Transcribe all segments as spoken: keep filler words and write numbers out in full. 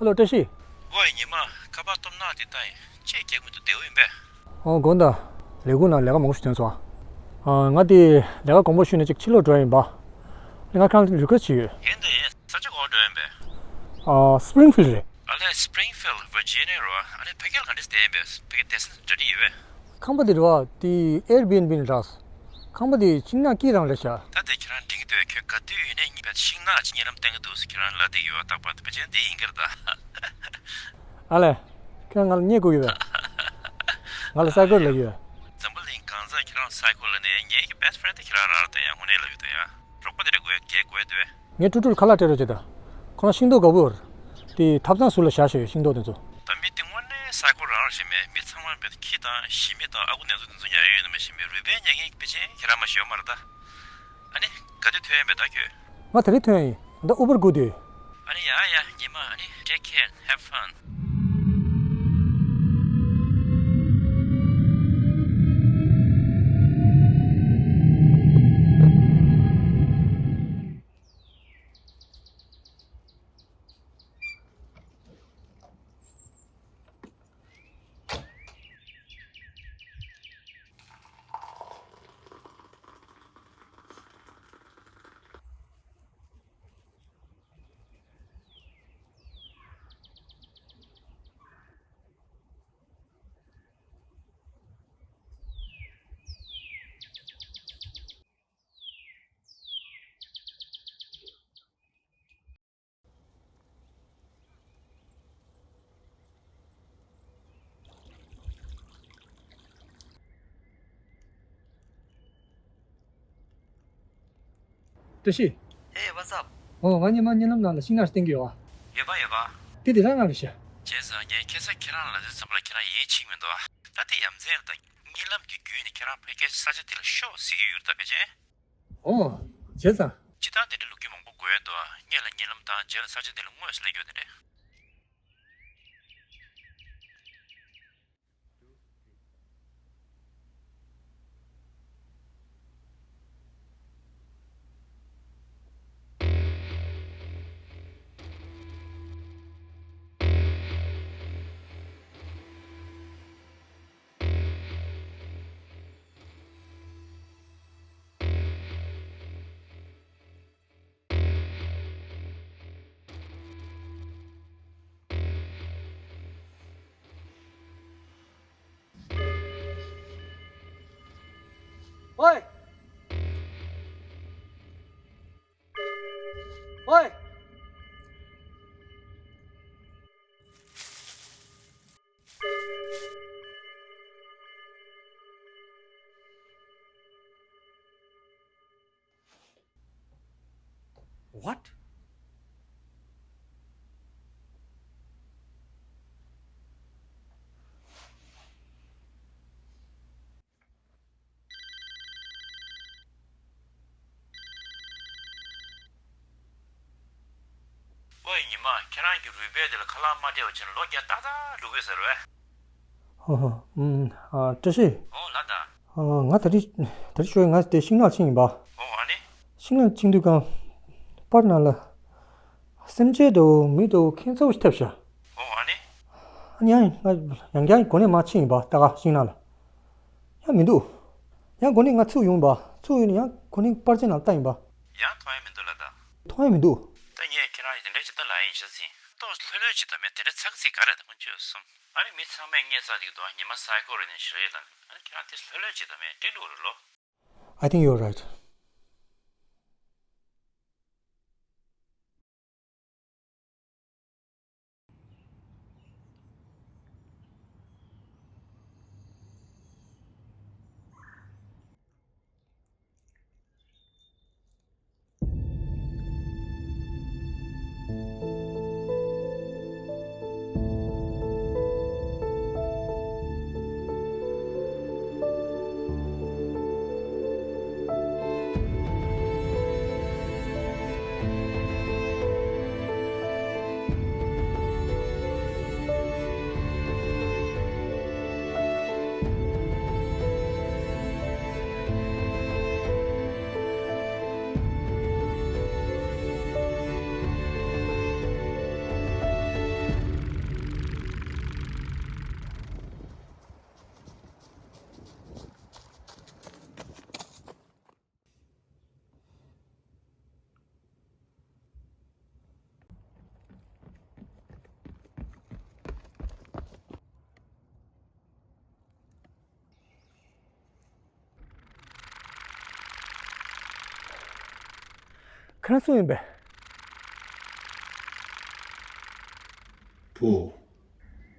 ཧེ་ལོ། བཀྲ་ཤིས། ཝེ། ཉི་མ། ཁ་པར་སྟོབས་ནག་དེ་ལྟ་ཡིན། ཅེས་རྒྱག་མི་འདུག་བདེ་བོ་ཡིན་པས། ཨོ། དགོངས་དག་ལས་ཁུངས་ནང་ལས་ཀ་མང་པོ་ཞིག་ཐོན་སོང་། ཨ། ང་དེ་ལས་ཀ་དགོངས་པ་ཞུས་ནས་ཅིག་ཕྱི་ལོགས་འགྲོ་ཡ་ཡིན་པ། ང་ཁྱེད་རང་ལ་རི་ཀུ་ཨེ་སི་ཊི་བྱེད་ཡོད། ཡིན་དང་ཡིན། ས་ཆ་ག་པར་འགྲོ་ཡིན་པས། ཨ། སི་པི་རིང་ཕིལ་རེད། ཨ་ལས། སི་པི་རིང་ཕིལ་ཝར་ཇི་ནི་ཡ་རོ། ཨ་ལས། ཕ་གིར་ག་འདྲས་བསྡད་ཡིན་པས། ཕ་གིར་བསྡད་ས་གྲ་སྒྲིག་ཡོད་པས། ཁང་པ་དེ་རེད་བ། དེ་ཨེར་བི་ཨེན་བི་ནས་དྲངས། ཁང་པ་དེ་ཤིང་ནགས་དཀྱིལ་རང་རེད་ཤག་ད་དེ་ཁྱེད་རང་འགྲིག་འདུག་ཁྱོད་ག་དུས་ཡིན་ནའི་ངའི་ཕ་ཤིང་ནགས་ཅིག་གཉིད་ལམ་བསྟན་གྱི་འདུག་ཟེར་ཁྱེད་རང་ལབ་བསྡད་ཡོད། རྟག་པར་དུ་ཕལ་ཆེར་འདི་ཡིན་གྱི་རེད་ད། ཨ་ལས། ཁྱོད་ང་ལ་བརྙས་བསྐུར་གྱི་རེད། ང་ལ་སའི་ཀོ་ལབ་ཀྱི་ཡོད། འཛམ་བུ་གླིང་གང་སར་ཁྱེད་རང་སའི་ཀོ་ལབ་ནས་ངའི་གི་བྷེ་སི་ཊི་ཕི་རེན་ཌི་དེ་ཁྱེད་རང་རང་རེད་ད་ཡ། དངོས་གནས་ལབ་ཀྱི་འདུག་ཡ། རོགས་པ་དེ་འདྲ་དགོས་ཡ་གལ་དགོས་འདུག་བས། ངས་ཀྲུག་ཀྲུག་ལ་ཁ་ལག་སྤྲད་རོགས་བྱེད་དང་། ཁོ་རང་ཤིང་ཏོག་དགའ་པོ་ཡོད་རེད། དེ་ཐབ་ཚང་ཟུར་ལ་བཞག་བཞག་ཡོད། ཤིང་ཏོག་དེ་ཚོ། ད་མི་དེ་དངོས་གནས་སའི་ཀོ་རང་རེད་ཤག་མེད། མི་ཚང་མ་བས་ཁྱི་དང་ཞི་མི་དང་ཨ་ཁུ་ནེ་ཙོ་དེ་ཚོ་ཉར་ཡོད་ནི་མ་ཤེས་པའི་རུས་སྦལ་ཉར་མཁན་གྱི་ཕལ་ཆེར་ཁྱེད་རང་མ་ཤེས་ཡོད་མ་རེད་ད། ཨ་ནི། ག་དུས་ཐོན་ཡོད་པས་ད་ཁྱོད། ང་ད་རེས་ཐོན་ཡིན། ད་ཨུ་བར་སྒུག་བསྡད་ཡོད། ཨ་ནི་ཡ་ཡ། ཉི་མ། ཨ་ནི། Take care, have fun. བཀྲ་ཤིས། Hey, what's up? ཨོ། ང་ཉི་མ་གཉིད་ལམ་ནང་ལ་ཤིང་ནགས་བསྟན་གྱི་ཡོད་ཨ། ཡོད་པ་ཡོད་པ། དེ་དེ་རང་རང་རེད་ཤག་བྱས་ཙང་ངས་ཁ་སང་ཁྱེད་རང་ལ་དུས་ཙམ་ལ་ཁྱེད་རང་ཡིད་ཆེས་མི་འདུག་ཨ། ད་དེ་ཡ་མཚན་རེད་ད། གཉིད་ལམ་གྱི་བརྒྱུད་ནས་ཁྱེད་རང་ཕ་གིའི་ས་ཆ་དེ་ལ་ཤོག་ཟེར་གྱི་ཡོད་རེད་ད་ཕལ་ཆེར། ཨོ། བྱས་ཙང་། སྤྱིར་བཏང་དེ་འདྲའི་ལོ་རྒྱུས་མང་པོ་དགོས་འདུག་སྔོན་ལ་གཉིད་ལམ་དང་རྗེས་ལ་ས་ཆ་དེ་ལ་དངོས་སུ་སླེབས་རྒྱུ་དེ་རེད། ཨོའི། ཨོའི། What? ཨོའི་ཉི་མ། ཁྱེད་རང་གི་རུས་སྦལ་དེ་ལ་ཁ་ལག་མ་སྤྲད་པ་བྱས་ན་ལོ་བརྒྱ་ཏག་ཏག་འགྲོ་གི་ཟེར་བས། ཧོ་ཧོ། ཨུམ། ཨ། བཀྲ་ཤིས། ཨོ་ལགས་ད། ཨ། ང་ད་རེས་ད་རེས་ཞོགས་ང་དེ་ཤིང་ནགས་ཕྱིན་ཡིན་པ། ཨོ། ཨ་ནི། ཤིང་ནགས་ཕྱིན་དུས་གང་པར་ནང་ལ་སེམས་ཅན་འདྲ་བོ་མི་འདྲ་བོ་ཁྱད་མཚར་བོ་ཞིག་ཐེབས་ཤག་ཨོ། ཨ་ནི། ཨ་ནི་ཡང་ང་ཡང་བསྐྱར་གོ་གནས་མ་ཕྱིན་ཡིན་པ་ད་ག་ཤིང་ནགས་ལ། ཡང་མི་འདུག་ཡང་གོ་གནས་ང་ཚུར་ཡོང་པ། ཚུར་ཡོང་ནས་ཡང་གོ་གནས་པར་ཆས་ནང་ལྟ་ཡིན་པ། ཡང་མཐོང་ཡ་མི་འདུག་ལ་ད། མཐོང་ཡ་མི་འདུག་ད་ངས་ཁྱེད་རང་ཡི་དེ་འདྲ་ཅིག་ལྟ་ལ་ཡིན་ཤ་ཟིན། ཏོག་ལྷོད་ལྷོད་ཅིག་ད་མེད་དེ་འདྲ་ཚ་གི་ཚིག་ག་རེད་ད་ཁོང་ཆོས་གསུམ། ཨ་ནི་མི་ཚང་མས་ངས་ཚ་འདུག་དོ་ཉི་མ་སའི་ཀོ་རེད་ནས་ཞི་རེད་ལ། ཨ་ནི་ཁྱེད་རང་དེ་ལྷོད་ལྷོད་ཅིག་ད་མེད་འདྲི་ལུགས་རེད་ལོ། I think you're right. ཁྱེད་རང་སུ་ཡིན་པས། བུ།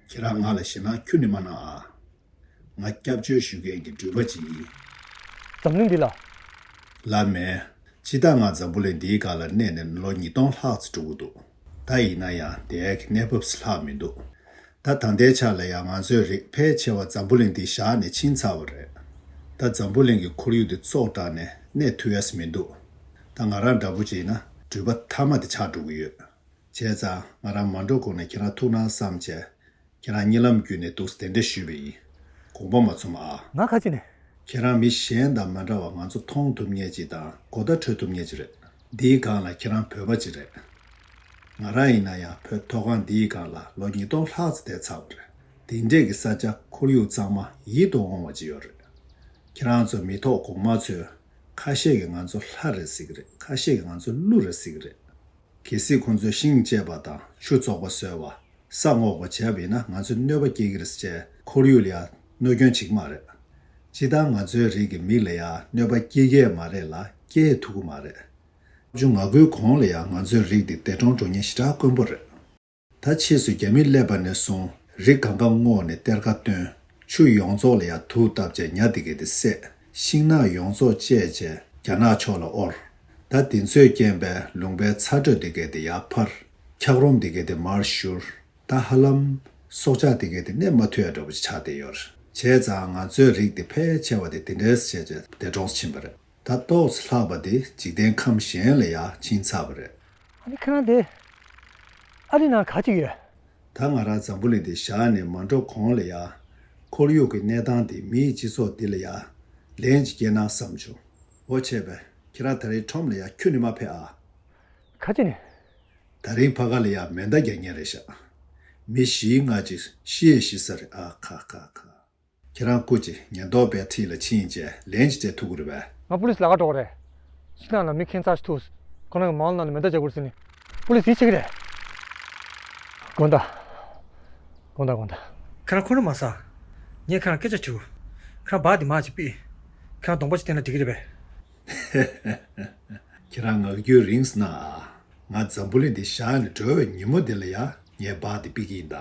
ཁྱེད་རང་ང་ལ་ཞེད་སྣང་ཁྱོན་ནས་མ་གནང་ཨ། ང་སྐྱབས་བཅོལ་ཞུ་མཁན་གྱི་འགྲུལ་པ་ཅིག་ཡིན། འཛམ་གླིང་འདི་ལ། ལབ་མེད། སྤྱིར་བཏང་ང་འཛམ་བུ་གླིང་འདིའི་སྒང་ལ་གནས་ནས་ལོ་ཉིས་སྟོང་ལྷག་ཙམ་འགྲོ་གི་འདུག་ད་ཡིན་ན་ཡང་དེ་གི་གནས་བབ་ལྷག་མི་འདུག་ད་ད་ལྟའི་ཆ་ལ་ཡང་ང་ཚོའི་རིགས་ཕལ་ཆེ་བ་འཛམ་བུ་གླིང་འདི་བཞག་ནས་ཕྱིན་ཚར་བ་རེད། ད་འཛམ་བུ་གླིང་གི་ཁོར་ཡུག་འདི་བཙོག་དྲགས་ནས་གནས་ཐུབ་ཡ་ཞིག་མི་འདུག་ད་ང་རང་འདྲ་པོ་ཅིག་ཡིན་ན་འགྲུལ་པ་མཐའ་མ་དེ་ཆགས་འགྲོ་གི་ཡོད། བྱས་ཙང་ང་རང་མ་འགྲོ་གོང་ནས་ཁྱེད་རང་ཐུགས་སྣང་བསམ་བྱས། ཁྱེད་རང་གཉིད་ལམ་བརྒྱུད་ནས་འདུག་སེ་དེ་འདྲ་ཞུས་པ་ཡིན། དགོངས་པ་མ་ཚོམ་ཨ། ང་ཁ་ཅིག་ནས། ཁྱེད་རང་མི་གཞན་དང་མ་འདྲ་བར་ང་ཚོ་མཐོང་ཐུབ་མཁན་ཅིག་དང་གོ་བརྡ་འཕྲོད་ཐུབ་མཁན་ཅིག་རེད། འདིའི་སྒང་ལ་ཁྱེད་རང་བོད་པ་ཅིག་རེད། ང་རང་ཡིན་ན་ཡང་བོད་མཐོ་སྒང་འདིའི་སྒང་ལ་ལོ་ཉིས་སྟོང་ལྷག་ཙམ་བསྡད་ཚར་བ་རེད། འདི་འདྲས་ཀྱི་ས་ཆ་ཁོར་ཡུག་གཙང་མ་ཡིད་དུ་འོང་བ་ཅིག་ཡོད་རེད། ཁྱེད་རང་ཚོ་མི་ཐོག་གོང་མ་ཚོས་ཁ་ཤས་ཀྱིས་ང་ཚོ་ལྷ་རེད་ཟེར་གྱི་རེད། ཁ་ཤས་ཀྱིས་ང་ཚོ་ཀླུ་རེད་ཟེར་གྱི་རེད། གལ་སྲིད་ཁོང་ཚོས་ཤིང་བཅད་པ་དང་ཆུ་བཙོག་པ་བཟོས་པ། ས་སྔོག་པ་བྱས་པ་ཡིན་ན་ང་ཚོ་གནོད་པ་སྐྱེལ་གྱི་རེད་ཟེར་བྱས་ཁོར་ཡུག་ལ་ཡང་གནོད་སྐྱོན་བྱེད་ཀྱི་མ་རེད། སྤྱིར་བཏང་ང་ཚོའི་རིགས་ཀྱི་མི་ལ་ཡང་གནོད་པ་སྐྱེལ་གྱི་མ་རེད་ལ་སྐྱེལ་ཐུབ་ཀྱི་མ་རེད། ལྔ་བཅུ་ང་དགུའི་གོང་ལ་ཡང་ང་ཚོའི་རིགས་འདི་འདས་གྲོངས་འགྲོ་མཁན་ཞེ་དྲག་དཀོན་པོ་རེད། ད་ཕྱིས་སུ་རྒྱ་མི་སླེབས་པ་ནས་བཟུང་རི་གང་ག་སྔོག་ནས་གཏེར་ཁ་བཏོན། ཆུ་ཡོངས་རྫོགས་ལ་ཡང་དུག་བཏབ་བྱས་ཉ་དེ་གས་དེ་བསད། ཤིང་ནགས་ཡོངས་རྫོགས་བཅད་བྱས་རྒྱ་ནག་ཕྱོགས་ལ་དབོར། ད་དེ་ཚོས་རྐྱེན་པས་ལུང་པའི་ཚ་དྲོད་དེ་གས་དེ་ཡར་འཕར། འཁྱགས་རོམ་དེ་གས་དེ་མར་བཞུར། ད་ཧ་ལམ་སྲོག་ཆགས་དེ་གས་དེ་གནས་མ་ཐུབ་ཡ་འདྲ་པོ་ཅིག་ཆགས་བསྡད་ཡོད་རེད། བྱས་ཙང་ང་ཚོའི་རིགས་དེ་ཕལ་ཆེ་བ་དེ་དེ་འདྲས་བྱས་བྱས་འདས་གྲོངས་ཕྱིན་པ་རེད། ད་ཏོག་ཙམ་ལྷག་པ་དེ་འཇིག་རྟེན་ཁམས་གཞན་ལ་ཡང་ཕྱིན་ཚར་བ་རེད། ཨ་ནི་ཁྱེད་རང་དེ་ཨ་རི་ནང་ག་ཅིག་ཡོད། ད་ང་རང་འཛམ་བུ་གླིང་འདི་བཞག་ནས་མ་འགྲོ་གོང་ལ་ཡང་ཁོར་ཡུག་གི་གནས་སྟངས་དེ་མིའི་སྤྱི་ཚོགས་འདི་ལ་ཡང་ལན་ཅིག་སྐྱེལ་ན་བསམ་བྱུང་། འོ་བྱས་པས་ཁྱེད་རང་ད་རེས་ཁྲོམ་ལ་ཡང་ཁྱོན་ནས་མ་ཕེབས་ཨ། ག་ཅི་ནས། ད་རིང་ཕ་ག་ལ་ཡང་མེ་མདའ་རྒྱག་མཁན་རེད་ཤག་མི་བཞིའི་ལྔ་ཅིག་ཤི་ཡས་ཤི་ས་རེད་ཨ་ཁ་ཁ་ཁ། ཁྱེད་རང་སྐུ་མཁྱེན་ཉེན་རྟོག་པའི་འཁྲིས་ལ་ཕྱིན་བྱས་ལན་ཅིག་སྤྲད་ཐུབ་ཀྱི་རེད་པས། ང་པུ་ལིས་ལ་ཁ་འགྲོ་གི་རེད། ཕྱི་ནང་ལ་མི་ཁྱད་མཚར་ཞིག་ཐུག་ཁོ་རང་གི་མང་ནང་ནས་མེ་མདའ་རྒྱག་དགོས་ཟེར་ནས། པུ་ལིས་ཡིད་ཆེས་ཀྱི་རེད། དགོངས་དག་དགོངས་དག་དགོངས་དག་ཁྱེད་རང་ཁོ་རང་མ་ཟ། ངས་ཁྱེད་རང་སྐད་ཆ་དྲིས། ཁྱེད་རང་སྦག་འདི་མར་ཅིག་ཕུད། ཁྱེད་རང་གདོང་པ་ཅིག་བསྟན་ན་འགྲིག་གི་རེད་པས། ཁྱེད་རང་ངག་རྒྱུན་རིང་སོང་ན། ང་འཛམ་བུ་གླིང་འདི་བཞག་ནས་འགྲོ་བའི་ཉིན་མོ་འདི་ལ་ཡང་ངས་སྦག་འདི་ཕུད་ཀྱི་ཡིན་ད།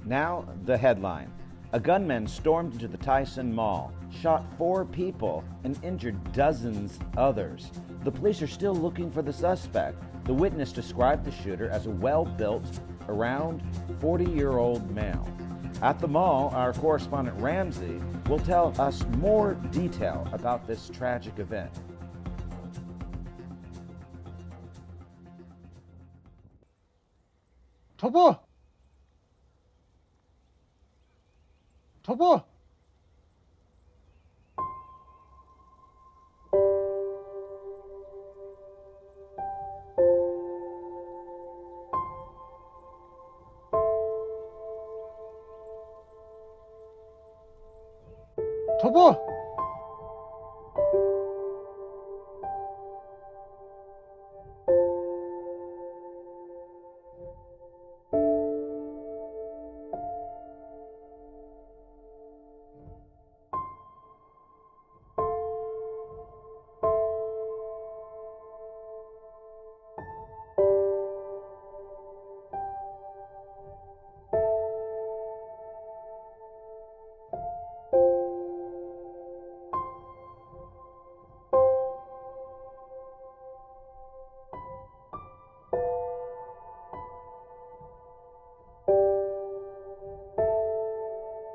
Now, the headline. A gunman stormed into the Tyson Mall, shot four people, and injured dozens others. The police are still looking for the suspect. The witness described the shooter as a well built, around forty year old male. At the mall, our correspondent Ramsey will tell us more detail about this tragic event. གྲོགས་པོ། གྲོགས་པོ། གྲོགས་པོ།